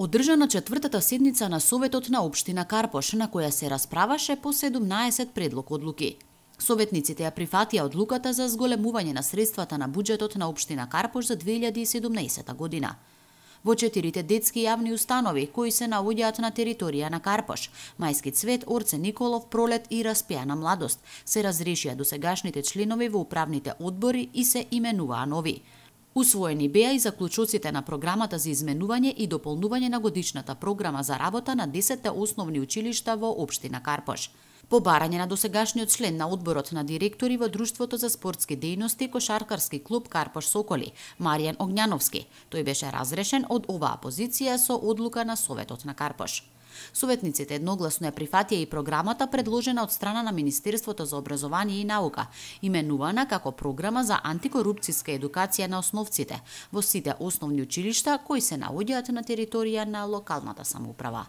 Одржана четвртата седница на Советот на општина Карпош, на која се расправаше по 17 предлог одлуки. Советниците ја прифатија одлуката за зголемување на средствата на буџетот на општина Карпош за 2017 година. Во 4 детски јавни установи кои се наоѓаат на територија на Карпош, Мајски цвет, Орце Николов, Пролет и Распеана младост, се разрешија досегашните членови во управните одбори и се именуваа нови. Усвоени беа и заклучоците на програмата за изменување и дополнување на годишната програма за работа на 10 основни училишта во општина Карпош. По барање на досегашниот член на одборот на директори во Друштвото за спортски дејности Кошаркарски клуб Карпош Соколи, Маријан Огњановски, тој беше разрешен од оваа позиција со одлука на Советот на Карпош. Советниците едногласно ја прифатија и програмата предложена од страна на Министерството за образование и наука, именувана како програма за антикорупцијска едукација на основците во сите основни училишта кои се наоѓаат на територија на локалната самоуправа.